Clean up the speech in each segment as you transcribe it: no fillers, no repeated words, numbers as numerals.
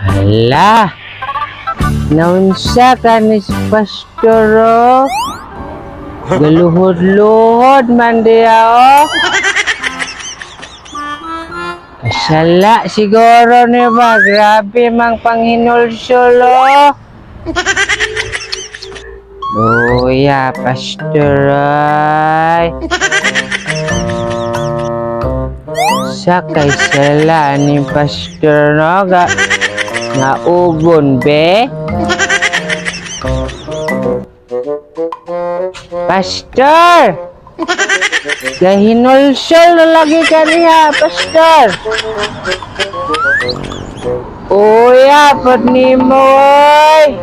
Hala! Naunsa ka ni si Pastor, oh? Galuhod-luhod man diya, oh. Kasala siguro ni ba? Grabe mang panghinulsol, oh. Luya, Pastor, ay. Sa kay sala ni Pastor, no? Ga, naugon, be? Pastor! Gahinulsol na lagi kaniya, Pastor! Uya, pod nimo, oy!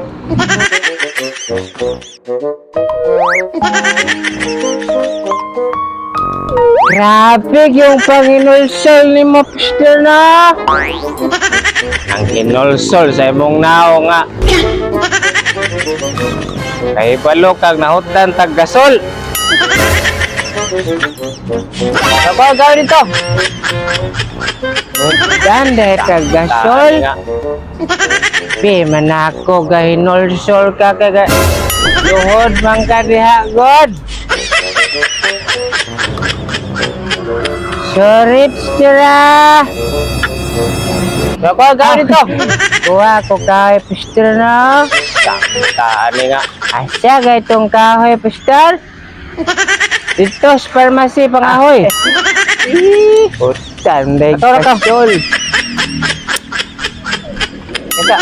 Grabe yung panginulsol ni mo, Pastor, na! Ang hinulsol sa imong nao nga. Kay balo kag nahutan tag gasol. Ako gawin dito. Hutan dahil tag gasol. Nga. Bi manako gahinulsol ka kay luhod man ka diha god. Sorry, Pstira. Ako gawin dito. Kuha ko kahoy, Pstira, no? Taan nga. Asa ga itong kahoy, Pastor? Dito sa pharmacy, pangahoy. Ih, Utan, day Ato, ato. kasol. Ito.